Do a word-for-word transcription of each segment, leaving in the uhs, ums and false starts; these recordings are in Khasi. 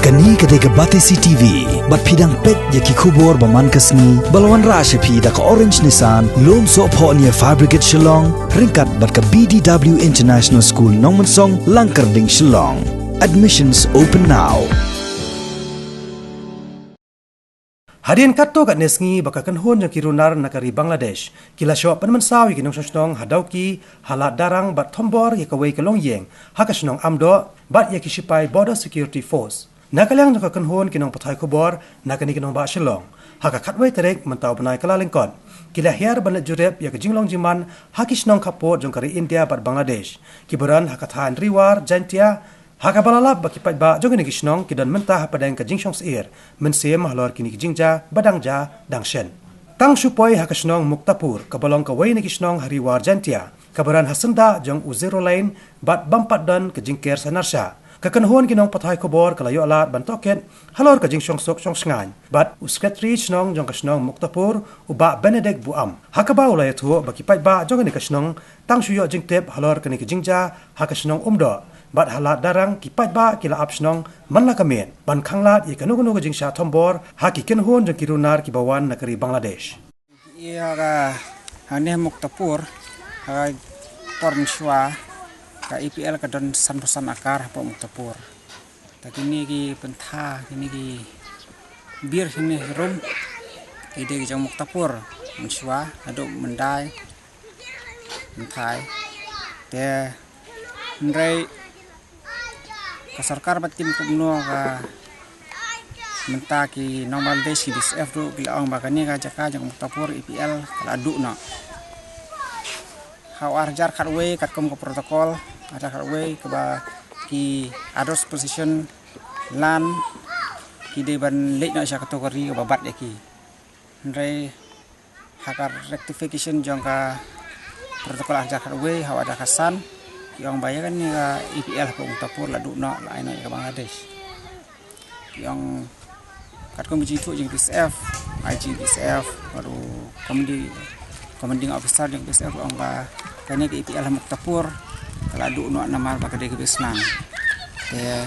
Kane ka dei ka Batesi T V, bad phi dang peit ïa ki khubor ba man ka sngi, ba la wanrah sha phi da ka Orange Nissan, Lumsohphoh near Fire Brigade Shillong, ryngkat bad ka B D W International School Nongmensong, Langkyrding, Shillong. Admissions open now. Hadien katto katne sngi ba ka kynhun jong ki runar na ka ri Bangladesh ki la shoh pynmynsaw ïa ki nongshong shnong ha Dawki, ha Lad Darrang bad Thombor ïa kawei ka longïing ha ka shnong Amdoh bad ïa ki shipai Border Security Force. Na ka liang jong ka kynhun ki nongpathai khubor na kane ka nongbah Shillong, ha ka khatwei tarik mynta u bnai Kyllalyngkot, ki la hiar ban leit jurip ïa ka jinglong jingman ha ki shnong khappud jong ka ri India bad Bangladesh, kiba don ha ka thaiñ Ri War Jaintia, ha kaba la lap ba ki paidbah jong kine ki shnong ki don mynta hapdeng ka jingshong syier mynsiem halor kine ki jingjia ba dang jia dang shen. Tang shu poi ha ka shnong Muktapur, kaba long kawei na ki shnong ha Ri War Jaintia, kaba don ha syndah jong u Zero Lane bad bym pat don ka jingker sanar sha, ka kynhun ki nongpathai khubor ka la ïoh lad ban tohkit halor ka jingshong suk shong shngaiñ bad u Secretary shnong jong ka shnong Muktapur, u Bah Benedict Buam, ha kaba u la ïathuh ba ki paidbah jong kane ka shnong tang shu ïoh jingtip halor kane ka jingjia ha ka shnong Umdoh bad ha Lad Darrang ki paidbah ki la ap shnong man la ka miet ban khanglad ïa kano kano ka jingshah thombor ha ki kynhun jong ki runar kiba wan na ka ri Bangladesh. Ïa ka hangne Muktapur, ha por mynshuwa ka A P L ka don sanphew san acre hapoh Muktapur. Te kine ki pyntha, kine ki bir kine rum ki dei ki jong Muktapur mynshuwa, haduh myndai, mynthai. Te hynrei ka sorkar bad kim kumno ka mynta ki nong Bangladesh ki B S F ruh ki la ong ba kane ka jaka jong Muktapur A P L ka la duh noh. Ha u ar hajar khatwei katkum ka protocol, ar hajar khatwei kaba ki Adverse Possession Land ki dei ban leit noh sha kato ka ri kaba bat ïa ki. Hynrei ha ka rectification jong ka protocol ar hajar khatwei, ha u ar hajar khatsan, ki ong ba ïa kane ka A P L hapoh Muktapur la duh noh, la ai noh ïa ka Bangladesh. Ki ong katkum ka jingthoh jong B S F, I G B S F, bad u commanding, commanding officer jong B S F ong ba kane ka A P L ha Muktapur ka la duh noh namar ba ka dei ka Vietnam. Te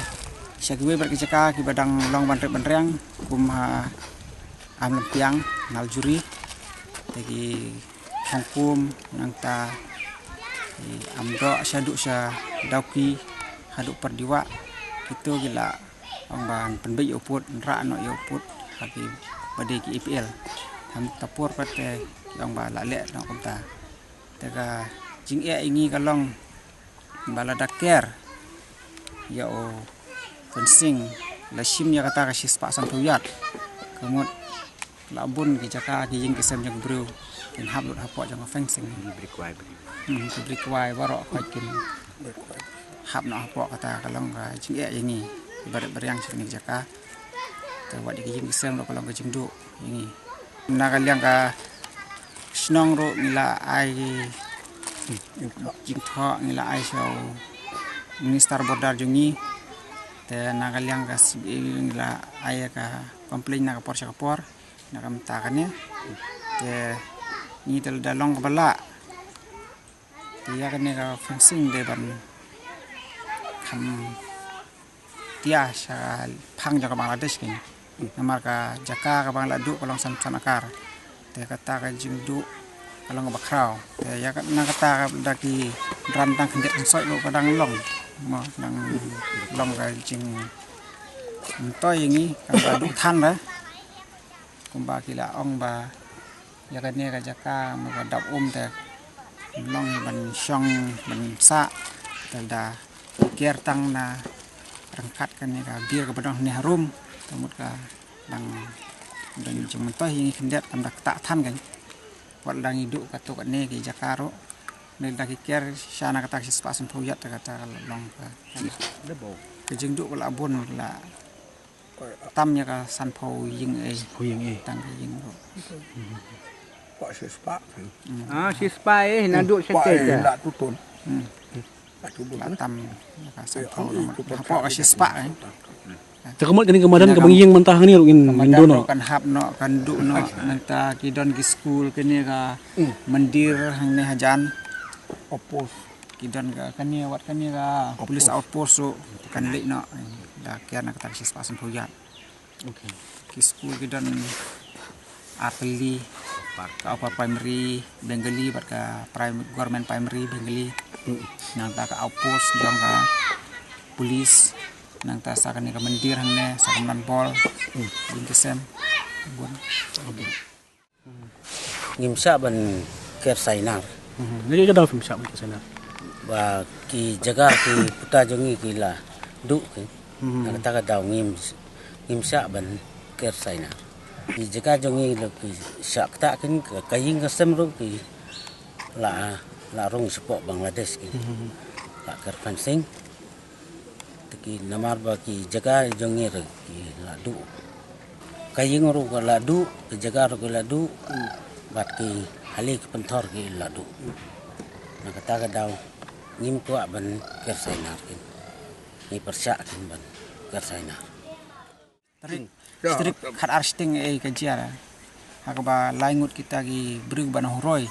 sha kiwei pat ki jaka kiba dang long ban rep ban riang, kum ha Amlympiang, Naljuri, te ki Hongkum, nangta ki Amdoh, shaduh sha Dawki haduh Pardiwah, kito ki la ong ban pynbeit ïa u pud, rah noh ïa u pud ha kiba dei ki A P L. Ha Muktapur pat te ki ong ba la leh noh kumta. Te ka jingeh ïa ngi ka long ba lada ker ïa u fencing la shim ïa kata ka shispah sanphew yard, ka mut la bun ki jaka ki ïing ki sem jong ki briew kin hap lut hapoh jong ka fencing. Ki bri kwai, bri. Hmm, ki bri kwai baroh khoit kin hap noh hapoh, kata ka long ka jingeh ïa ngi kiba rep ba riang sha kine ki jaka. Te wat ïa ki ïing ki sem ruh ka long ka jingduh ïa ngi. Na ka liang ka shnong ruh ngi la ai jingthoh, ngi la ai sha u minister border jong ngi. Te na ka liang ka C B A ngi la ai ka complain na ka por sha ka por, na ka mynta kane. Te ngi te lada long kaba lah, te ïa kane ka fencing dei ban kham tia sha phang jong ka Bangladesh kane. Namar ka jaka kaba ngi la duh ka long san san acre. Te kata ka jingduh ka long kaba khraw. Te ïa ka, na kata ka da ki dram tang khyndiat khynsoit ruh ka dang long. Mo, dang long ka jingmyntoi ïa ngi, kaba duh than re. Kumba ki la ong ba ïa kane ka jaka ma ka dap um te long ban shong ban sah, te da ker tang na ryngkat kane ka bir kaba don hangne harum, te mut ka dang don jingmyntoi ïa ngi khyndiat, kam da ktah than kan. Wat la ngi duh katto katne ki jaka ruh, ne da ki ker sha na kata ka shispah sanphew yard, te kata ka long ka, ka jingduh ka la bun, la tam ïa ka sanphew ïing ei. Sanphew ïing ei. Tang ka ïing ruh. Kwah shispah. Hmm. Ah, shispah eh, naduh shatei eh, ka. Nak tutun. Hmm. Nak tutun. La tam ïa ka sanphew. Hapoh ka shispah eh. Te ka mut kane ka madan kaba ngi ïeng mynta hangne ruh ngin, ngin duh noh. Kan hap noh, kan duh noh. Nangta ki don ki skul, kane ka mandir hangne hajan. Opus. Ki don ka kane, wat kane ka police outpost ruh kan leit noh. Da ker na kata ka shispah sanphew ïa. Ki skul ki don ar tylli, ka Upper Primary Bengali bad ka prim-, Government Primary Bengali. Nangta ka outpost jong ka police, nangta sa kane ka mandir hangne, sa ka mlan bol, ïing ki sem. Bun. Ngim shah ban ker sainar. Nga ju jadau phim shah ban ker sainar. Ba ki jaka ki puta jong ngi ki la duh ki. Na kata ka daw ngim, ngim shah ban ker sainar. Ki jaka jong ngi la ki shah kata kin ka, ka ïing ka sem ruh ki la, la rung shapoh Bangladesh ki. La ker fencing. Te ki namar ba ki jaka jong ngi ruh ki la duh. Ka ïing ruh ka la duh, ka jaka ruh ka la duh. Bad ki hali ki pynthor ki la duh. Na kata ka daw ngim kwah ban ker sainar kin. Ngi pyrshah kin ban ker sainar. Tarik, tarik khat ar shiteng ei ka jia. Ha kaba lai ngut kita ki briew ba na Huroi.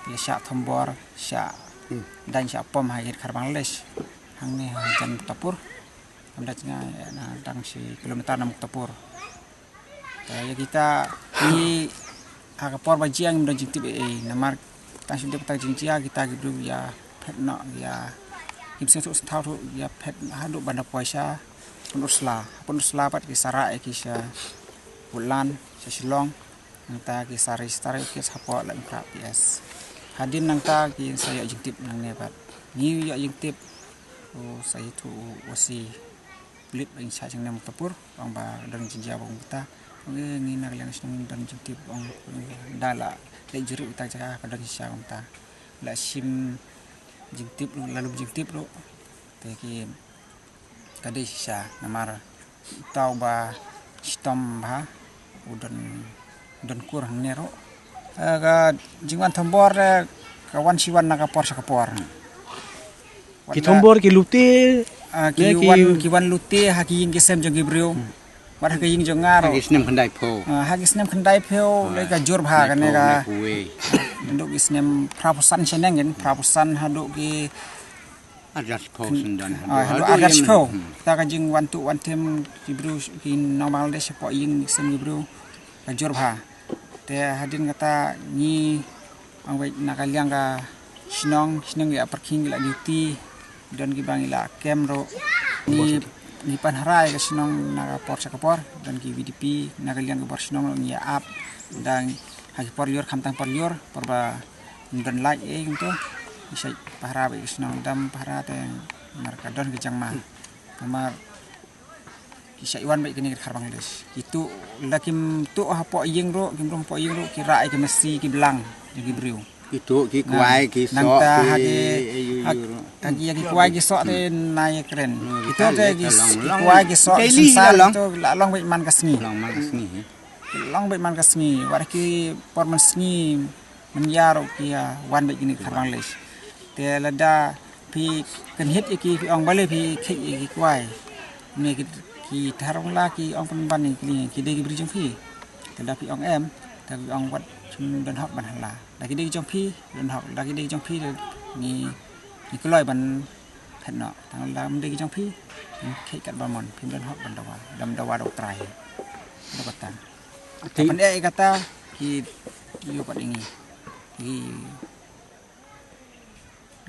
Ki la shah thombor, shah dang shah pom ha ki khat Bangladesh. Hangne ha jan Muktapur. Kam da jngai na dang shi kilometer na Muktapur. Te ïa kita ngi ha ka por ba jia ngim don jingtip ei ei namar tang shu dep ta jingjia kita ki briew ïa phet noh ïa kim seng suk sentau tu ïa phet haduh ban da poisa pun ursla pun ursla pat ki sara ei ki sha Woodland sha Shillong nangta ki sa register ki sa hapoh la ingkra P S hadin nangta ki sa ïa jingtip nangne pat ngi ïa jingtip u sa ïathuh u O C pulit ba in sa jingnem Muktapur. Ong ba don jingjia ba kumta. Ong eh ngi na ka liang shnong don jingtip ong da la leh juri uta jaka ka don shisha kumta. La shim jingtip ruh la lum jingtip ruh. Te ki ka dei shisha namar uta uba shitom bha u don don kur hangne ruh. Eh, ka jingwan thombor eh, ka wan shi wan na ka por sha ka por. Ki thombor ki lute. Ah, ki wan ki wan lute ha ki ïing ki sem jong ki briew. Wat ha ki ïing jong nga ruh. Ha ki snem khyndai phew. Ah, ha ki snem khyndai phew le ka jur bha kane ka. Duk ki snem phra phew san shaneng kin phra phew san haduh ki. Arjas phew sendon. Ah, haduh arjas phew. Ta ka jingwan tu wan them ki briew ki nong Bangladesh hapoh ïing ki sem ki briew. Ka jur bha. Te hadien kata ngi ong wei na ka liang ka shnong, shnong ki la pyrkhing ki la duty, don kiba ngi la kem ruh. Ngi ngi pynhara ïa ka shnong na ka por sha ka por, don ki V D P na ka liang ka bor shnong ruh ngi ïa ap dang ha ki por lyiur khamtam por lyiur por ba ngim don light ei kumto. Ngi sa pynhara bad ïa ka shnong dam pynhara te mar ka don ka jingma. Namar ki sa wan bad kine ki dkhar Bangladesh. Ki tuh la kim tuh hapoh ïing ruh, kim rung hapoh ïing ruh, ki rah ïa ki masi ki blang ïa ki briew. Ki tuh ki kwai ki soh. Nangta ha ki ha ki ïa ki kwai ki soh te na ïa kren. Ki tuh te ki kwai ki soh ki sensar to la long bad man ka sngi. Long man ka sngi. Long bad man ka sngi. Wat ki por man sngi. Mynta ruh ki ïa wan bad kine ki dkhar Bangladesh. Te lada phi kynhit ïa ki phi ong balei phi kheit ïa ki kwai. Ne ki ki dkhar Bangla ki ong pynban ïa ki ki dei ki briew jong phi. Te lada phi ong em, te phi ong wat shim don hok ban hala. Lada ki dei ki jong phi, don hok. Lada ki dei ki jong phi, ngi ngi kloi ban phet noh. Tang lada ym dei ki jong phi, ngi kheit kat ba mon, phim don hok ban dawa. Dam dawa da u trai. Da kata. Te pyneh ïa kata ki ïoh pat ïa ngi. Ki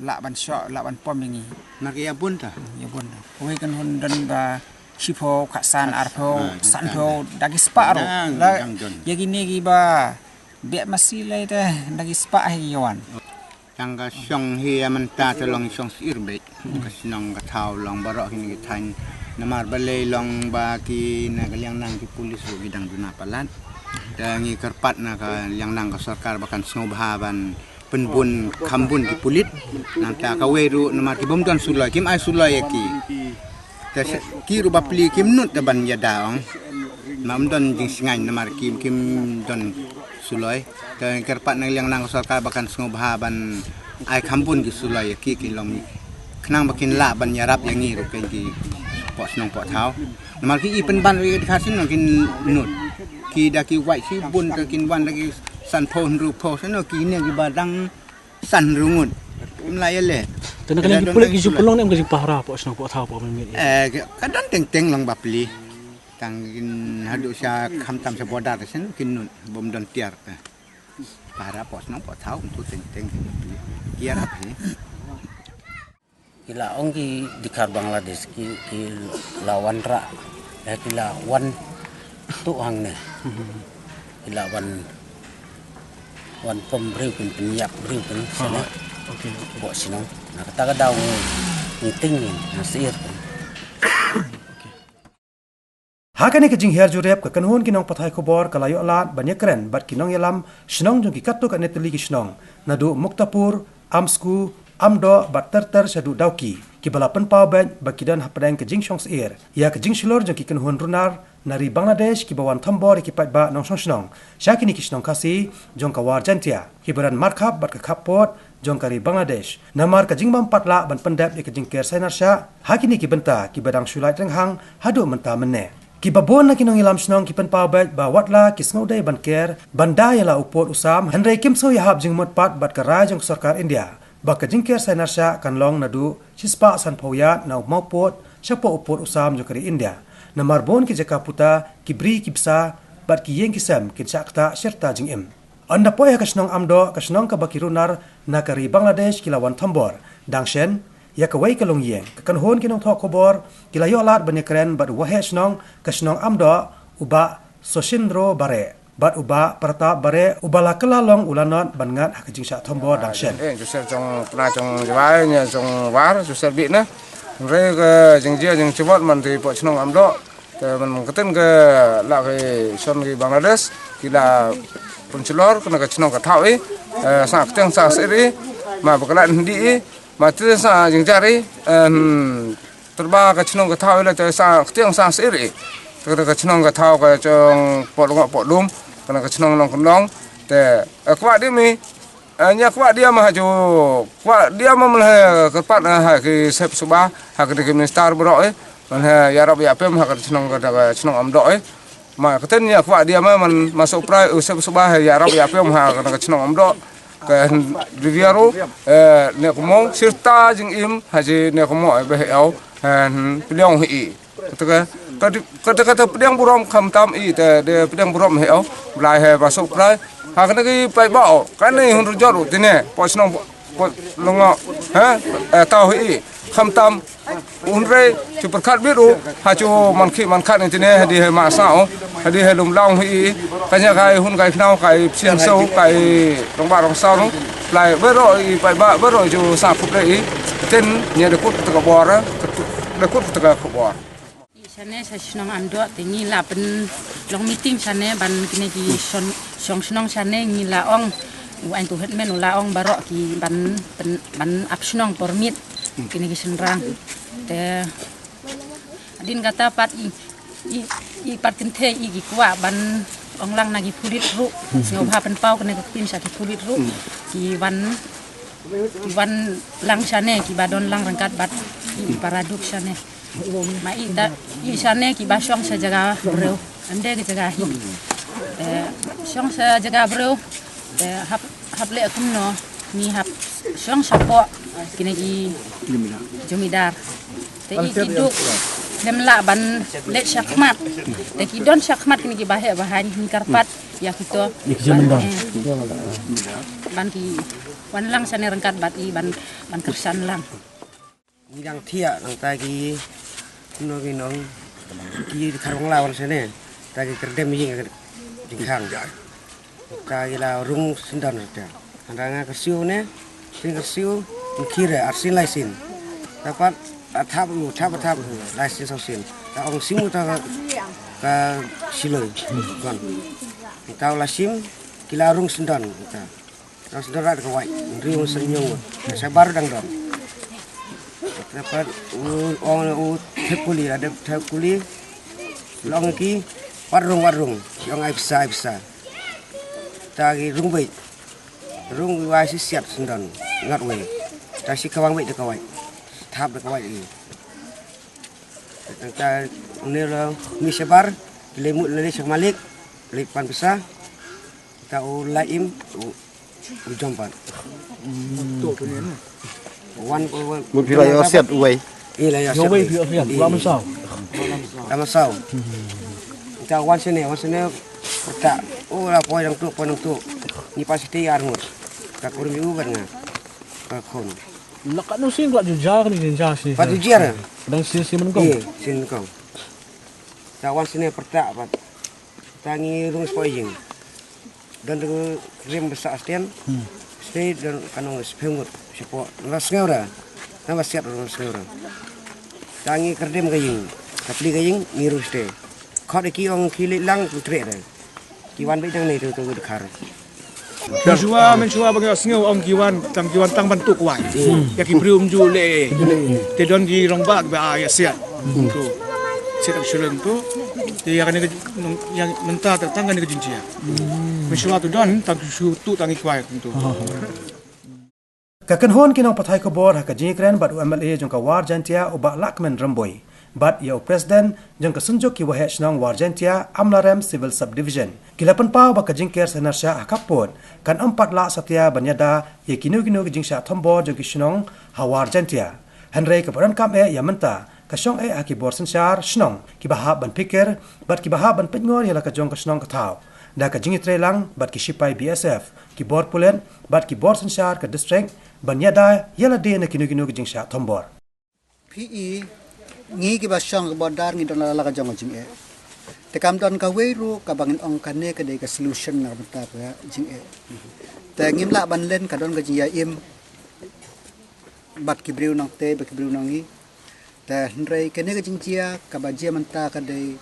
lah ban shoh, lah ban pom ïa ngi. Mar ki ïa bun ta. Ïa bun ta. Wei kan hun don ba shiphew, khatsan, arphew, sanphew, da ki spah ruh. Ïa kine kiba beh masi lei te da ki spah hi ïa wan. Tang ka shong hi ïa mynta te long shong sir beit. Ka shnong ka thaw long baroh kine ki thaiñ. Namar balei long ba ki na ka liang nang ki pulis ruh ki dang duna palat. Te ngi kyrpad na ka liang nang ka sorkar ba kan sngewbha ban pynbun kham bun ki pulit. Nangta kawei ruh namar ki bym don suloi kim ai suloi ïa ki. Te ki ruh bapli kim nud te ban ïada ong. Ma ym don jingsngaiñ namar kim kim don suloi. Te kyrpad na liang nang sorkar ba kan sngewbha ban ai kham bun ki suloi ïa ki ki long khnang ba kin lah ban ïarap ïa ngi ruh ki poh shnong poh thaw. Namar ki i pynban ruh ïa ki dkhar shnong kin nud. Ki da ki wai shibun te kin wan da ki sanphew hynriewphew shnong ki ne kiba dang san hynriew ngut. Ym lah ïaleh. Te na kane ki pulit ki ju pynlong ne em ka jingpahara hapoh shnong hapoh thaw hapoh mynmiet ïa? Eh, ka don teng teng long bapli. Tang kin haduh sha khamtam sha border shen kin nud bym don tiar ka. Pahara hapoh shnong hapoh thaw kin tu teng teng kin bapli. Kiar ap hi. Ki la ong ki dkhar Bangladesh ki, ki la wanrah. Eh, ki la wan tu hangne. Ki la wan, wan pom briew kin pynïap briew kin sene. Okay, okay. Hapoh shnong. Na kata ka daw ngi, ngi ting ngi, na sir. Okay. Ha kane ka jinghiar jurip ka kynhun ki nongpathai khubor ka la ïoh lad ban ïakren bad ki nongïalam shnong jong ki katto katne tylli ki shnong naduh Muktapur, Amsku, Amdoh bad ter ter shaduh Dawki kiba la pynpaw beit ba ki don hapdeng ka jingshong syier ïa ka jingshlur jong ki kynhun runar na ri Bangladesh kiba wan thombor ïa ki paidbah nongshong shnong sha kine ki shnong Khasi jong ka War Jaintia kiba don markhap bad ka khappud jong ka ri Bangladesh. Namar ka jingbym pat lah ban pyndep ïa ka jingker sainar shah ha kine ki bynta kiba dang shu lait rynghang haduh mynta mynne. Kiba bun na ki nongïalam shnong ki pynpaw beit ba watla ki sngewdei ban ker ban da ïa la u pud u sam, hynrei kim sngew ïahap jingmut pat bad ka rai jong ka sorkar India ba ka jingker sainar shah kan long naduh shispah sanphew ïaid na u mawpud shapoh u pud u sam jong ka ri India. Namar bun ki jaka puta, ki bri ki bsa bad ki ïing ki sem kin shah ktah shirta jingim. Ynda poi ha ka shnong Amdoh, ka shnong kaba ki runar na ka ri Bangladesh ki la wan thombor, dang shen ïa kawei ka longïing, ka kynhun ki nongthoh khubor ki la ïoh lad ban ïakren bad u waheh shnong ka shnong Amdoh, u Bah Soshindro Bare bad u Bah Pratap Bare uba la kylla long u lanot ban ngat ha ka jingshah thombor dang shen. Eh, Joseph jong pna jong Jwai ne jong War, Joseph Bih ne. Hynrei ka jingjia jingjubot man ti hapoh shnong Amdoh. Te man ka ktien ka la ki shon ki Bangladesh ki la pynshlur kane ka shnong ka thaw i, eh, sa ktien sa sir i, ma ba ka la hndi i, ma te sa jingjar i, em, terba ka shnong ka thaw i la te sa ktien sa sir i. Te ka shnong ka thaw ka jong Pohlongoh Pohlum, kane ka shnong Nongkynlong, te, eh, kwah di mi, Eh, ñia kwah dia ma ha ju, kwah dia ma mlhe kyrpad, eh, ha ki sep suba, ha ki, ki minister baroh, eh. Mlhe ïarap ïapem ha ka shnong ka, ka shnong Amdoh, eh. Ma ka ten ñia kwah dia ma man ma soprai, eh, sep suba, eh, ïarap ïapem ha ka, ka shnong Amdoh. Ka riviero, eh, ne kumong sirta jingim ha ji ne kumong, eh, beh au, eh, piliong hi. Kata ka, kata, kata, kata pdiang burom khamtam i te, de pdiang burom hi au, blai hi ba soprai. Ha kane ki paidbah o, kane hun rujor u tine, po shnong, po longo, ha, eh, tau hi i, khamtam, hynrei, ki pyrkhat bit u, ha ju man khi man khat ni tine, ha di hi ma sa o, ha di hi lum laung hi i, kanya kai hun kai khnau, kai psin so, kai rong ba rong sau, blai, bero i paidbah, bero ju sa phup i, ten, ñia de kut kata ka bor, de kut kata ka bor. Shane sha shnong Amdoh te ngi la pynlong meeting shane ban kine ki shon, shong shnong shane ngi la ong u ain tu hetmen u la ong baroh ki ban, ban, ban ap shnong permit kine ki shynrang. Te hadien kata pat i, i, i pat kynthei i ki kwah ban ong lang na ki pulit ruh. Sngewbha pynpaw kine ki ktien sha ki pulit ruh. Ki wan, ki wan lang shane kiba don lang ryngkat bad i para duk shane. Ma i ta, i shane kiba shong sha jaka briew. Ym dei ka jaka hi. Eh, shong sha jaka briew. Eh, hap, hap leh kumno. Ngi hap shong shapoh kine ki jumidar. Te i ki duk lem lah ban leh shakhmat. Te ki don shakhmat kine kiba heh ba haiñ ngi kyrpad ïa kito. Ïa ki jumidar. Eh, ban ki wan lang shane ryngkat bad i ban, ban kyrshan lang. Ngi dang thiah nangta ki, kumno ki nong, ki dkhar Bangla wan shane, ta ki kyrdem ïing ka jingkhang. Ta ki la rung syndon ta. Hynda nga kyrsiew ne, sien kyrsiew, ngi khie re, arsien laisien. Ta pat, a thap u, thap a thap u, laisien sausien. Ta ong sim u ta ka, ka shiloi, kon. Ta u la sim, ki la rung syndon ta. Nang sdang rat ka wai, nri ngun sen nyong ngun. Sa bar dang dang. Dapat u ong u thep kuli, ada thep kuli. Long ki, warung, warung. Ki ong ai pisa, ai pisa. Ta ki rung bait. Rung wai si siat sendon. Ngat wai. Ta si kawang bait da kawai. Thap da kawai i. Ta ne lo mi sebar. Ki le mut le shak malik. Le pan pisa. Ta u lai im, u, u jom pat. Wan, wan, wan. Mut phi la ïoh siat uwei. Ïa la ïoh siat uwei. Phi ïoh siat. Ïa. La mynsaw. La mynsaw. Ta wan sene, wan sene. Pyrta. Oh, la poi nangtu, poi nangtu. Ngi pat siti ar ngut. Ka kurim ïa u kat nga. Ka khun. La katno sien la ju jia kane ka jingjia shisha? Pat ju jia. Dang sien sien mynkong. Ïa, sien mynkong. Ta wan sene pyrta pat. Ta ngi rung shapoh ïing. Don tu rim basa Astian. Hmm. Stay don kano sphengut shapoh. Nang la sngew ra. Nang la siat nang la sngew ra. Ta ngi kyrdim ka ïing. Ka pli ka ïing ngi rung stay. Khot ki ong ki leit lang tu treh ra. Ki wan beit dang nei tu tu dkhar. Mynshuwa, mynshuwa ba nga sngew ong ki wan, tang ki wan tang ban tuh kwai. Hmm. Ïa ki briew ym ju leh. Te don ki rangbah ba ïa siat. Hmm. Tu. Siat ak shileng tu. Te ïa kane ka, ïa mynta tang kane ka jingjia. Hmm. Mynshuwa tu don tang ki shu tuh tang ki kwai tu. Ka kynhun ki nongpathai khubor ha ka jingïakren bad u M L A jong ka War Jaintia u Bah Lahkmen Rymbui bad ïa u President jong ka Synjuk ki Waheh Shnong War Jaintia Amlarem Civil Subdivision ki la pynpaw ba ka jingker synshar ha ka pud kan ym pat lah satia ban ïada ïa kino kino ki jingshah thombor jong ki shnong ha War Jaintia. Hynrei kaba donkam eh ïa mynta ka shong eh ha ki bor synshar shnong kiba hap ban phikir bad kiba hap ban pynngor ïa la ka jong ka shnong ka thaw da ka jingïatreilang bad ki shipai B S F, ki bor pulit bad ki bor synshar ka district ban ïada ïa lade na kino kino ki jingshah thombor. Phi i ngi kiba shong ka border ngi don la la ka jong ka jingeh. Te kam don kawei ruh kaba ngin ong kane ka dei ka solution na ka bynta ka jingeh. Te ngim lah ban len ka don ka jingïaim bad ki briew nangtei bad ki briew nangi. Te hynrei kane ka jingjia kaba jia mynta ka dei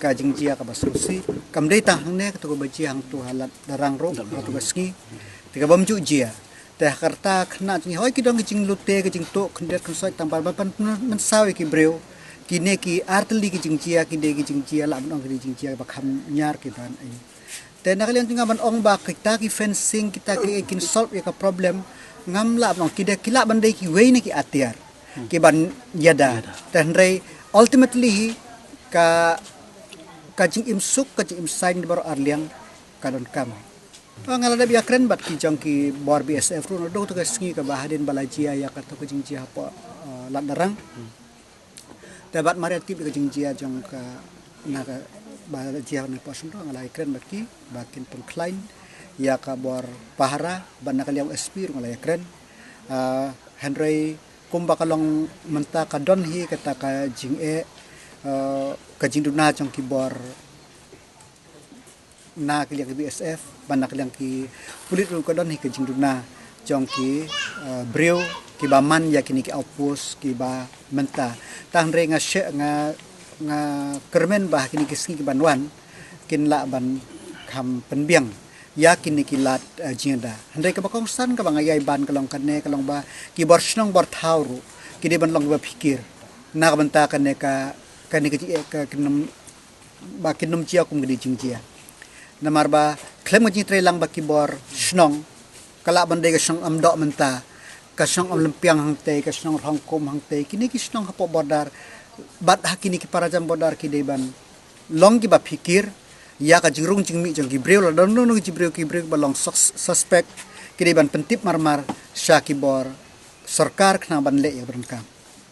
ka jingjia kaba sngewsih. Kam dei tang hangne katu kaba jia hangtu ha Laddarang ruh hangtu ka sngi. Te kaba ym ju jia. Te ha ka rta khynnah jong ngi hoi ki don ki jinglute ki jingtuh khyndiat khynsoit tang ban ban pynmynsaw ïa ki briew. Kine ki artylli ki jingjia ki dei ki jingjia lah ban ong ki dei jingjia ba kham ñiar ki ban ai. Te na ka liang jong nga ban ong ba kita ki fencing kita ki kin solve ïa ka problem ngam lah ban ong ki dei ki lah ban dei kiwei na ki atiar ki ban ïada. Te hynrei ultimately hi ka ka jingim suk ka jingim saiñ baroh arliang ka donkam. Nga la dep ïakren bad ki jong ki bor B S F ruh naduh tu ka sngi kaba hadien ba la jia ïa katu ka jingjia hapoh, eh, Laddarang. Te bad mar ïa tip ïa ka jingjia jong ka na kaba la jia na poh Shynrang nga la ïakren bad ki ba kin pynkhlaiñ ïa ka bor pahara bad na ka liang S P ruh nga la ïakren. Ah, hynrei kumba ka long mynta ka don hi kata ka jingeh, eh, ka jingduna jong ki bor na ka liang ki B S F bad na ka liang ki pulit ruh ka don hi ka jingduna jong ki, eh, briew kiba man ïa kine ki outpost kiba mynta. Te hynrei nga shu nga nga kyrmen ba kine ki sngi kiban wan kin lah ban kham pynbiang ïa kine ki lad, eh, jingïada. Hynrei kaba kongsan kaba nga ïai ban ka long kane ka long ba ki bor shnong bor thaw ruh ki dei ban long kiba phikir na ka bynta kane ka kane ka jingeh ka kin ym ba kin ym jia kum kane jingjia. Namar ba khlem ka jingtreilang ba ki bor shnong ka lah ban dei ka shnong Amdoh mynta, ka shnong Amlympiang hangtei, ka shnong Rhongkum hangtei, kine ki shnong hapoh border bad ha kine ki para jan border ki dei ban long kiba phikir ïa ka jingrung jingmih jong ki briew la don no ki briew ki briew ba long sus- suspect ki dei ban pyntip marmar sha ki bor sorkar khnang ban leh ïa ka bynta.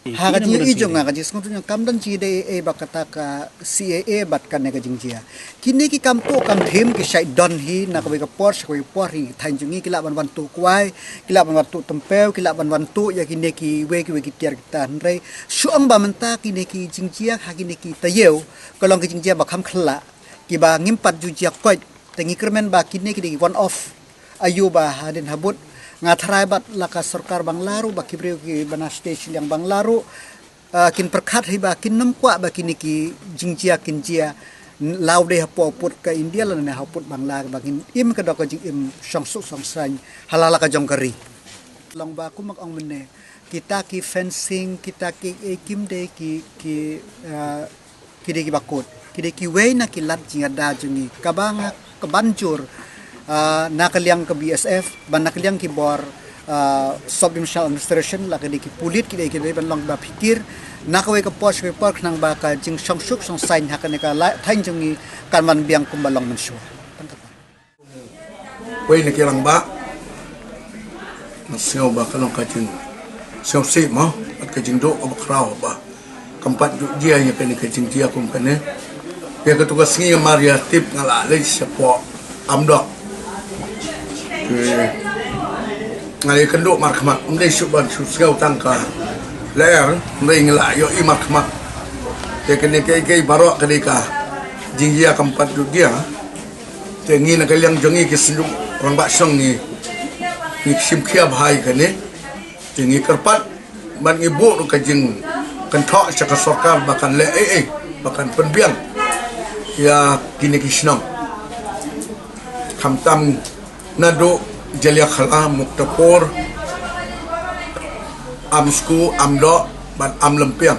Ha ka jingïohi jong nga ka jingsngewthuh jong nga kam don jingïadei ei ei ba kata ka C A A bad kane ka jingjia. Kine ki kam tuh kam thim ki shait don hi na kawei ka por sha kawei ka por hi thaiñ jong ngi ki lah ban wan tuh kwai, ki lah ban wan tuh tympew, ki lah ban wan tuh ïa kine kiwei kiwei ki tiar kita hynrei shu ong ba mynta kine ki jingjia ha kine ki taïew ka long ki jingjia ba kham khyllah kiba ngim pat ju jia koit. Te ngi kyrmen ba kine ki dei ki one off. Ayu ba hadien habud nga tharai bad la ka sorkar Bangla ruh ba ki briew kiba na state shiliang Bangla ruh, ah, kin pyrkhat hi ba kin nym kwah ba kine ki jingjia kin jia la u dei hapoh pud ka India lane hapoh pud Bangla ba kin im ka dok ka jingim shongsuk shongsaiñ ha la la ka jong ka ri. Long ba kum ma ka ong mynne kita ki fencing kita ki, eh, kim dei ki ki, ah, ki dei kiba kut ki dei kiwei na ki lad jingïada jong ngi kaba nga kaban jur, ah, na ka liang ka B S F bad na ka liang ki bor, ah, sub divisional administration la ki dei ki pulit ki dei ki dei ban long ba phikir na kawei ka por sha kawei por khnang ba ka jingshongsuk shongsaiñ ha kane ka la thaiñ jong ngi kan ban biang kumba long mynshuwa. Wei na ki rangbah nga sngew ba ka long ka jing Sngewsih mo, bad ka jingduh kaba khraw ba kam pat ju jia ïa kane ka jingjia kum kane. Ïa katu ka sngi mar ïa tip nga la leit shapoh Amdoh. Te nga la ïakynduh markhmat, ym dei shuh ban shu sngew tang ka lyer, hynrei nga la ïohi markhmat. Te kane kaei kaei baroh ka dei ka jingjia kam pat ju jia. Te ngi na ka liang jong ngi ki synjuk rangbah shnong ngi, ngi shim khia bha ïa kane. Te ngi kyrpad bad ngi buh ruh ka jingkynthoh sha ka sorkar ba kan leh ei ei, ba kan pynbiang ïa kine ki shnong. Khamtam naduh Jaliakhala, Muktapur, Amsku, Amdoh bad Amlympiang.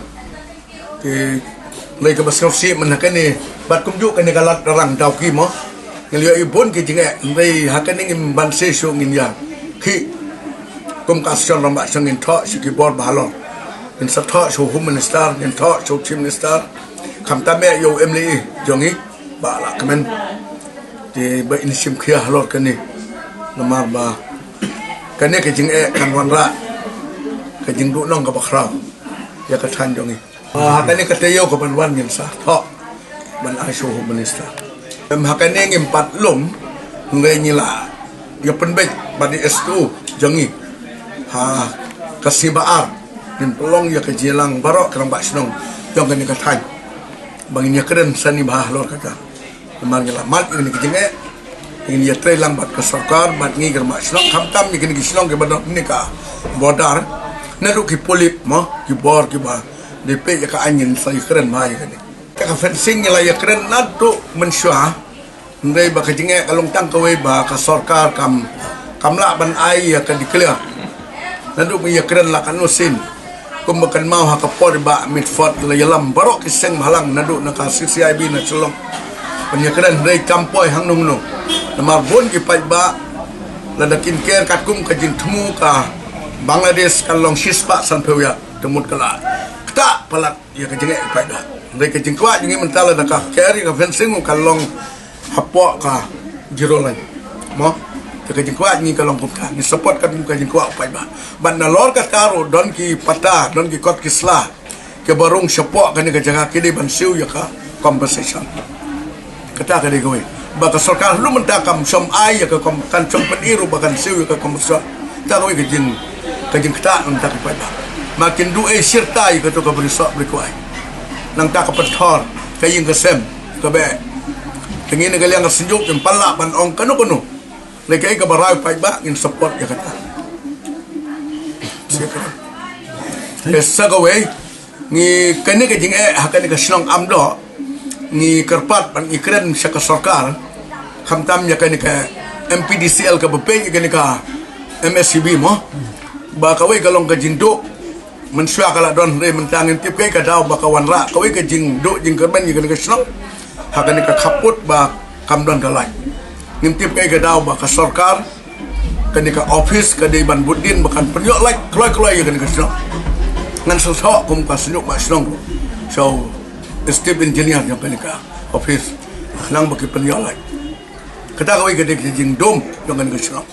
Te hynrei kaba sngewsih mynta kane, bad kumjuh kane ka Lad Darrang Dawki mo. Ngi la ïohi bun ki jingeh, hynrei ha kane ngim ban shisha ngin ïa khih. Kum ka Association Rangbah Shnong ngin thoh sha ki bor ba halor. Ngin sa thoh sha u Home Minister, ngin thoh sha u Chief Minister. Khamtam eh ïa u M L A jong ngi, Bah Lahkmen. Te ba in shim khia halor kane. Namar ba kane ka jingeh kan wanrah ka jingduhnong kaba khraw ïa ka thaiñ jong ngi. Ah, ha kane ka taïew kaban wan ngin sa thoh ban ai sha u Home Minister. Em, ha kane ngim pat lum, hynrei ngi la ïa pynbeit bad i S D O jong ngi ha ka sngi ba ar. Ngin pynlong ïa ka jingïalang baroh ki rangbah shnong jong kane ka thaiñ ba ngin ïakren sani bha halor kata. Namar ngi la mad ïa kine ki jingeh, ngin ïatrei lang bad ka sorkar, bad ngi ki rangbah shnong, khamtam ïa kine ki shnong kiba don kane ka border. Naduh ki pulit mo, ki bor kiba dei peit ïa ka aiñ, ngin sa ïakren bha ïa kane. Ka fencing ngi la ïakren naduh mynshuwa. Hynrei ba ka jingeh ka long tang kawei ba ka sorkar kam, kam lah ban ai ïa ka declare. Naduh ba ngi ïakren la katno sien. Kumba kynmaw ha ka por i Bah Mitford la ïalam baroh ki seng bhalang naduh na ka C C I B na Shillong ban ïakren, hynrei kam poi hangno hangno. Namar bun ki paidbah lada kin ker katkum ka jingthmu ka Bangladesh kan long shispah sanphew ïa, te mut ka la ktah palat ïa ka jingeh ki paidbah. Hynrei ka jingkwah jong ngi mynta lada ka ker ïa ka fencing kan long hapoh ka zero line mo. Te ka jingkwah ngi ka long kumta, ngi support katkum ka jingkwah u paidbah. Bad nalor kata ruh don ki patta, don ki kot ki sla kiba rung shapoh kane ka jaka, ki dei ban siew ïa ka compensation. Kata ka dei kawei ba ka sorkar haduh mynta kam shym ai ïa ka kom-, kam shym pyni ruh ba kan siew ïa ka compensation. Kata kawei ka jing, ka jingktah nangta ki paidbah. Ma kin duh ei shirta ïa kato kaba risoh bri kwai. Nangta ka pynthor ka ïing ka sem, ka beh. Te ngi na ka liang ka synjuk ngim pat lah ban ong kano kano. Lei kaei kaba rai paidbah ngin support ïa kata. Te sa kawei, ngi kane ka jingeh ha kane ka shnong Amdoh, ngi kyrpad ban ngi kren sha ka sorkar, khamtam ïa kane ka M P D C L kaba peit ïa kane ka M S E B mo. Ba kawei ka long ka jingduh mynshuwa ka la don, hynrei mynta ngim tip kaei ka daw ba ka wanrah kawei ka jingduh jingkyrmen ïa kane ka shnong ha kane ka khappud ba kam don ka light. Ngim tip kaei ka daw ba ka sorkar, kane ka office ka dei ban bud dien ba kan pynïoh light kloi kloi ïa kane ka shnong. Ngan sa thoh kum ka synjuk ba shnong ruh sha u chief engineer jong kane ka office, nang ba ki pynïoh light. Kata kawei ka dei ka jingdum jong kane ka shnong.